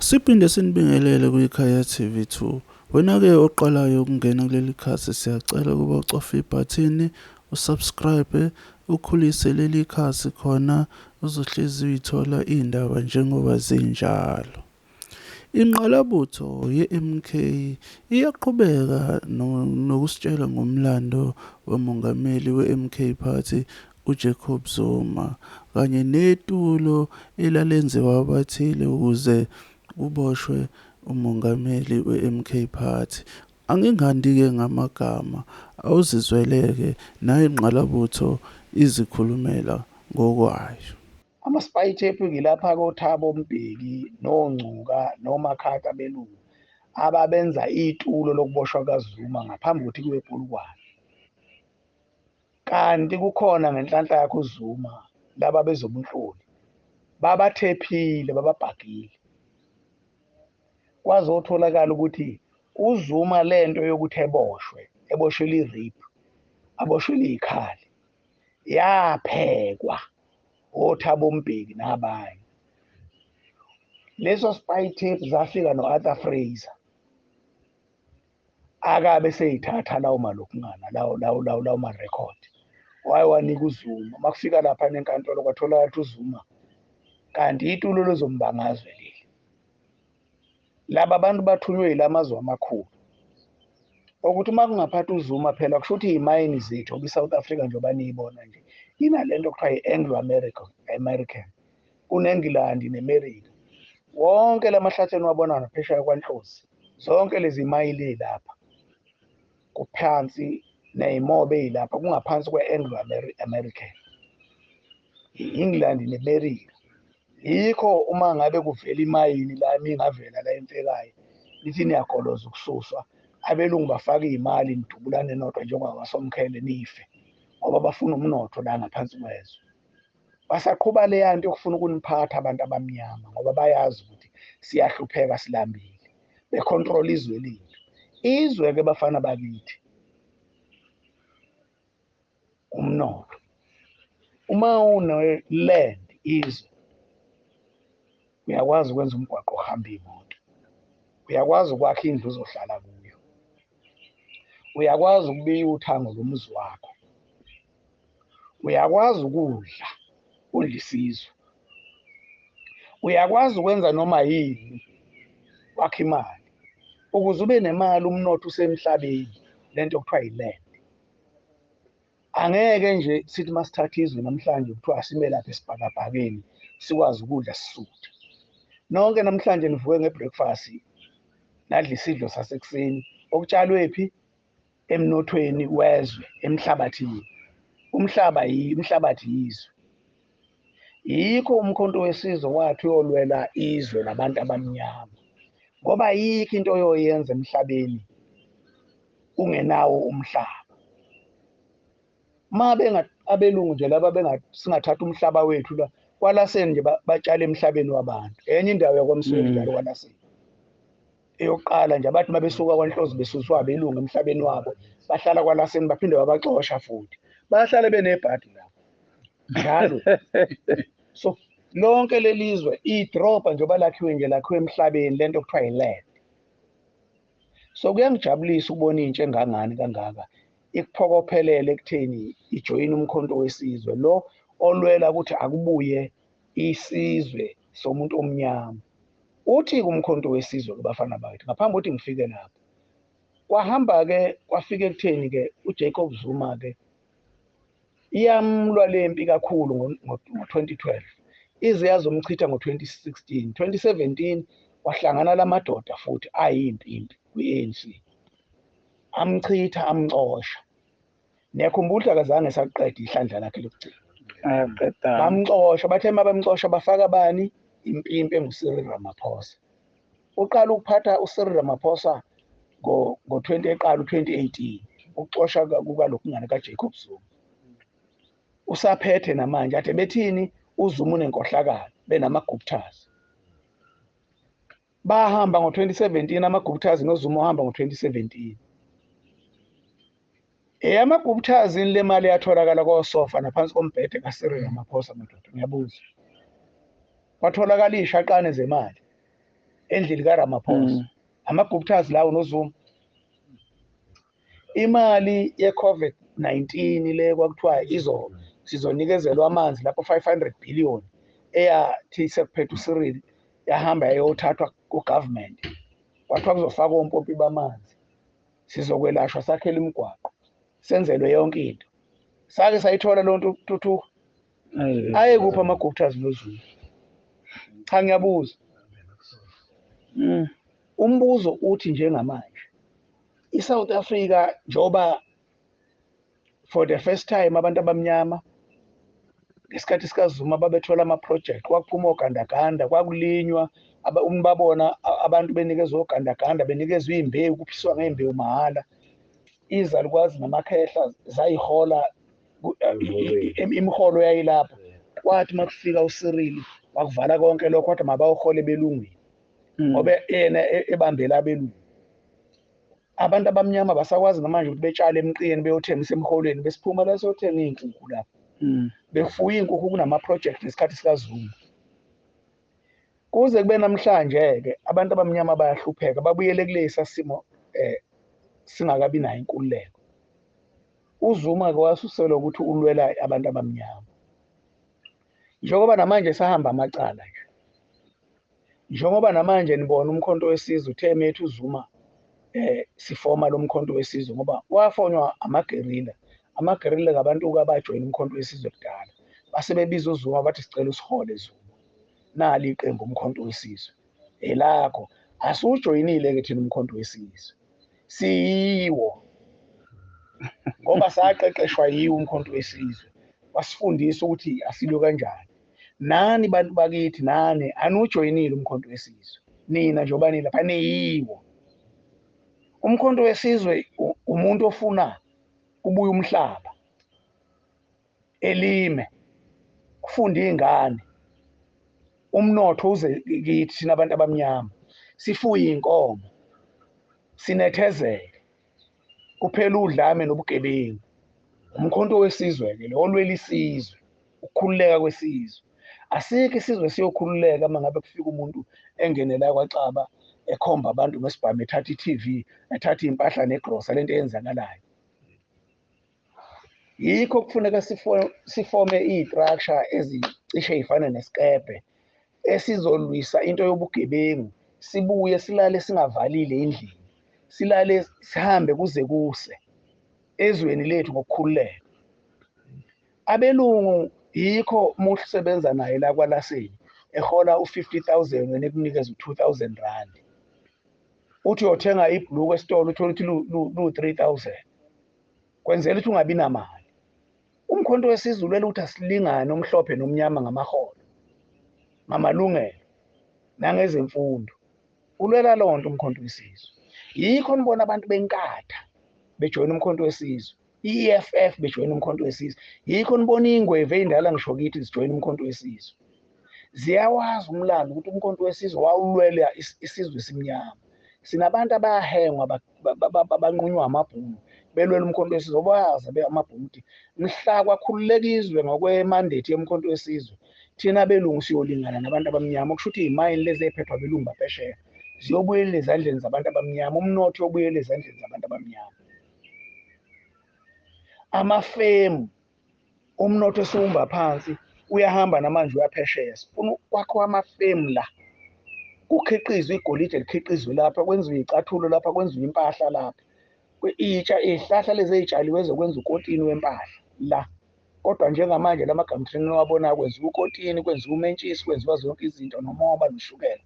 Siphinde sinibingelele kwiKhaya TV2. Wena-ke oqalayo ukungena kuleli khasi, siyacela ukuba ucofe ibhathini, usubscribe, ukhulise leli khasi khona uzohlezi uyithola iy'ndaba njengoba zinjalo. Ingqalabutho ye-MK iyaqhubeka nokusitshela ngomlando womongameli we-MK Party uJacob Zuma kanye netulo elalenziwa abathile ukuze kuboshwe umongameli we-MK Party. Angingandi-ke ngamagama, awuzizweleke nayo ingqalabutho izikhulumela ngokwayo. Ama-spy tape ngilapha koThabo Mbeki noNgcuka noMakhata belungu ababenza itulo lokuboshwa kaZuma ngaphambi kokuthi kube ePolokwane. Kanti kukhona ngenhlanhla yakhe uZuma laba bezobunhloli babathephile, bababhagile. Kwazotholakala ukuthi uZuma lento yokuthi eboshwe, eboshelwe i-rape, aboshelwe ikhali, yaphekwa oThabo Mbeki nabanye. Leso spy tape zafika no-Arthur Fraser, akabe seyithatha lawo malokhungana lawo ma-record, wayewanika uZuma. Makufika lapha enkantolo kwatholakala ukuthi uZuma kanti itulo lezombangazwe leli. Laba bantu bathunywe yilamazwe amakhulu, ukuthi uma kungaphathi uZuma phela kusho ukuthi imayini zethu kwi-South Africa njengoba niyibona nje inalento okuthiwa i-Anglo American, kuneNgilandi neMelika. Wonke lamahlathi eniwabona naphesheya kwaNhlozi, zonke lezi mayili ey'lapha kuphansi ney'moba ey'lapha kungaphansi kwe-Anglo American, i-England neMelika. Yikho uma ngabe kuvela imayini la mingavela la eMfekayo, nithi niyagoloza ukususwa, abelungu bafaka iy'mali nidubulane nodwa njengabasomkhele nife, ngoba bafuna umnotho la ngaphansi kwezwe. Basaqhuba leya nto yokufuna ukuniphatha abantu abamnyama ngoba bayazi ukuthi siyahlupheka, silambile, bekhontrola izwe lethu. Izwe-ke bafana bakithi umnotho. Uma une-land izwe, uyakwazi ukwenza umgwaqo ohamba iy'moto, uyakwazi ukwakha indlu ozohlala kuyo, uyakwazi ukubiya uthango lomuzi wakho, uyakwazi ukudla udla isizwe, uyakwazi ukwenza noma yini wakha imali. Ukuze ube nemali umnotho usemhlabeni, lento okuthiwa yi-land. Angeke nje sithi masithatha izwe namhlanje kuthiwa asime lapha esibhakabhakeni sikwazi ukudla sisuthe. Nonke namhlanje nivuke ngebreakfast, nadla isidlo sasekuseni okutshalwe phi? Emnothweni wezwe, emhlabathini. Umhlaba umhlabathi yizwe. Yikho uMkhonto weSizwe wathi uyolwela izwe labantu abamnyama, ngoba ayikho into oyoyenza emhlabeni ungenawo umhlaba. Ma benga abelungu nje laba singathatha umhlaba wethu la kwaLaseni nje batshala emhlabeni wabantu. Enye indawo yakwaMsweli njalo kwaLaseni eyokuqala nje, abathi mabesuka kwaNhlozi besuswa abelungu emhlabeni wabo, bahlala kwaLaseni baphinde babaxosha futhi, bahlale benebhadi lapho njalo. So lonke lelizwe idrobha njengoba lakhiwe nje, lakhiwe emhlabeni, lento okuthiwa yi-land. So kuyangijabulisa ukubona intsha engangani kangaka ikuphokophelele ekutheni ijoyine uMkhonto weSizwe lo olwela ukuthi akubuye isizwe somuntu omnyama. Uthi kuMkhonto weSizwe kubafana bakithi, ngaphambi kokuthi ngifike lapho, kwahamba-ke kwafika ekutheni-ke uJacob Zuma-ke iyamlwa lempi kakhulu ngo-2012, ize yazomchitha ngo-2016. 2017 wahlangana lamadoda futhi ayimpimpi kwi-ANC, amchitha amxosha. Niyakhumbula ukuthi akazange saqeda ihlandla lakhe lokugcina, bamxosha. Bathe uma bamxosha bafaka bani? Impimpi enguCyril Ramaphosa. Uqala ukuphatha uCyril Ramaphosa ngo-20 eqala u-2018, ukuxosha kukalokhu kaJacob Zuma. Usaphethe namanje, ade bethini uZuma unenkohlakalo, benama-Guptas. Bahamba ngo-2017 ama-Guptas noZuma uhamba ngo-2017. Ama-Guptas le mali yatholakala kosofa naphansi kombhede kaCyril Ramaphosa madoda, ngiyabuza. Kwatholakala iy'shaqane zemali. Endlini kaRamaphosa. Ama-Guptas lawo noZuma. Imali ye-COVID-19 le kwakuthiwa sizonikezelwa amanzi lapho 500 billion eyathi sekuphethe uCyril yahamba yayothathwa ku-government. Kwathiwa kuzofakwa ompompi bamanzi, sizokwelashwa, sakhele imigwaqo, senzelwe yonke into. Sake sayithola loo nto ntuthuko. Aye kuphi ama-Guptas noZuma? Cha, ngiyabuza. Umbuzo uthi njengamanje iSouth Africa, njoba for the first time abantu abamnyama ngesikhathi sikaZuma babethola ama-project, kwakuphuma ogandaganda, kwakulinywa, uma babona abantu benikezwa ogandaganda, benikezwa iy'mbewu, kuphiswa ngey'mbewu mahhala. Izalukwazi namakhehla zayihola imiholo yayilapho. Kwathi uma kufika uCyril wakuvala konke lokho, kodwa mabawuhole belungwini ngoba yena ebambela abelungu. Abantu abamnyama basakwazi namanje ukuthi betshale emqiyeni beyothengisa emholweni, besiphuma la siyothenga iy'nkukhu lapho. Bekufuya iy'nkukhu kunama-project ngesikhathi sikaZuma. Kuze kube namhlanje-ke abantu abamnyama bayahlupheka, babuyele kulesa simo singakabi nayo inkululeko. UZuma-ke wasuselwa ukuthi ulwela abantu abamnyama. Njengoba namanje sahamba amacala nje. Njengoba namanje nibona uMkhonto weSizwe uthe methu uZuma sifoma lo Mkhonto weSizwe ngoba wafonywa amagerila. Amagerila ngabantu abajoyina uMkhonto weSizwe kudala. Base bebiza uZuma bathi sicela usihole Zuma. Nali iqembu uMkhonto weSizwe. Elakho asujoyinile ke thina uMkhonto weSizwe. Siyiwo. Ngoba saqeqeshwa yiwo uMkhonto weSizwe. Wasifundisa ukuthi asilwe kanjani. Nani bantu bakithi, nani anujoyinile uMkhonto weSizwe. Nina njengoba nilapha niyiwo. Umkhonto weSizwe umuntu ofuna kubuya umhlaba, elime, kufunde iy'ngane, umnotho uze kithi thina abantu abamnyama, sifuye iy'nkomo, sinethezeke, kuphela udlame nobugebengu. Umkhonto wesizwe-ke lo olwela isizwe, ukukhululeka kwesizwe. Asikho isizwe siyokhululeka uma ngabe kufika umuntu engene la kwaXaba ekhomba abantu ngesibhamu, ethatha i-TV, ethatha iy'mpahla negrosa, lento eyenzakalayo. Yikho kufuneka sifome iy'structure ezicishe y'fane nesikebhe esizolwisa into yobugebengu, sibuye silale singavalile endlini, silale sihambe kuze kuse ezweni lethu ngokukhululeka. Abelungu yikho muhle sebenza naye la kwaLaseni ehola u-50,000 wena ekunikeza u-2,000 rand. Uthi uyothenga ibhuluku esitolo uthole ukuthi lu-3,000. Kwenzela ukuthi ungabi namali. Umkhonto wesizwe ulwela ukuthi asilingane omhlophe nomnyama ngamaholo, ngamalungelo nangezemfundo. Ulwela lonto umkhonto wesizwe. Yikho nibona abantu beNkatha bejoyina umkhonto wesizwe, i-EFF bejoyina umkhonto wesizwe. Yikho nibona iy'ngwevu ey'ndala ngisho kithi zijoyina umkhonto wesizwe. Ziyawazi umlando ukuthi umkhonto wesizwe wawulwela isizwe esimnyama. Sinabantu abayahengwa abanqunywa amabhunu belwela umkhonto wesizwe, bayazi amabhunu ukuthi mhla kwakhululeka izwe ngokwemandate yomkhonto wesizwe, thina belungu siyolingana nabantu abamnyama. Okusho ukuthi iy'mayini lezi ey'phethwe abelungu baphesheya ziyobuyela ezandleni zabantu abamnyama, umnotho uyobuyela ezandleni zabantu abamnyama. Amafemu, umnotho esiwumba phansi uyahamba namanje uyaphesheya. Sifuna ukwakhiwa amafemu la, kukhiqizwe igolide likhiqizwe lapha, kwenziwe iy'cathulo lapha, kwenziwe impahla lapha, iy'hlahla lezi ey'tshaliwe zokwenza ukotini wempahla la. Kodwa njengamanje la magamtrini niwabonayo kwenziwa ukotini, kwenziwa umentshisi, kwenziwa zonke izinto nomoba noshukela,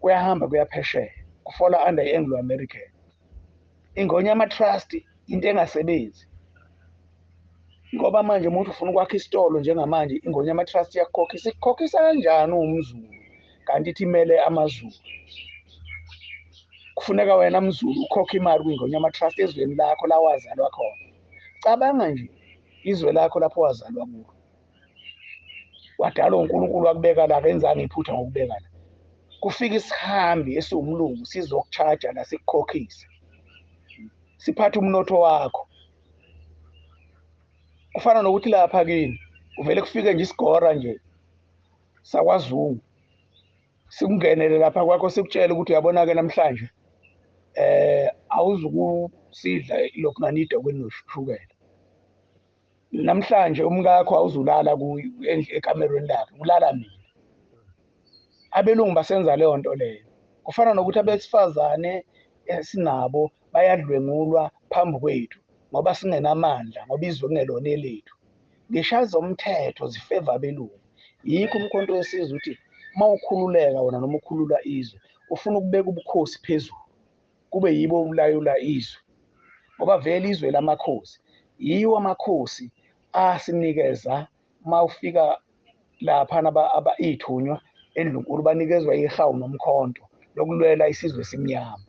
kuyahamba kuyaphesheya, kufola under i-Anglo American. Ingonyama Trust into engasebenzi, ngoba manje umuntu ufuna ukwakha isitolo njengamanje, Ingonyama Trust iyakukhokhisa. Ikukhokhisa kanjani uwumZulu kanti ithi imele amaZulu? Kufuneka wena mZulu ukhokhe imali kwiNgonyama Trust ezweni lakho la wazalwa khona. Cabanga nje izwe lakho lapho wazalwa kulo, wadalwa uNkulunkulu wakubeka la, akenzanga iphutha ngokubeka la. Kufika isihambi esiwumlungu sizokuchaja la, sikukhokhise, siphathe umnotho wakho. Kufana nokuthi lapha kini kuvele kufike nje isigora nje sakwaZungu Sikungenele lapha kwakho, sikutshele ukuthi uyabona-ke namhlanje awuzukusidla lokhu nganida kwenoshukela. Namhlanje umkakho awuzulala ekamerweni lakhe, ulala mina. Abelungu basenza leyo nto leyo. Kufana nokuthi abesifazane esinabo bayadlwengulwa phambi kwethu ngoba singenamandla, ngoba izwe kungelona elethu. Ngisho ezomthetho zifeva abelungu. Yikho uMkhonto weSizwe uthi uma ukhululeka wena noma ukhulula izwe, ufuna ukubeka ubukhosi phezulu, kube yibo obulayula izwe, ngoba vele izwe lamakhosi. Yiwo amakhosi asinikeza uma ufika laphana iy'thunywa endlunkulu, banikezwa ihawu nomkhonto lokulwela isizwe esimnyama.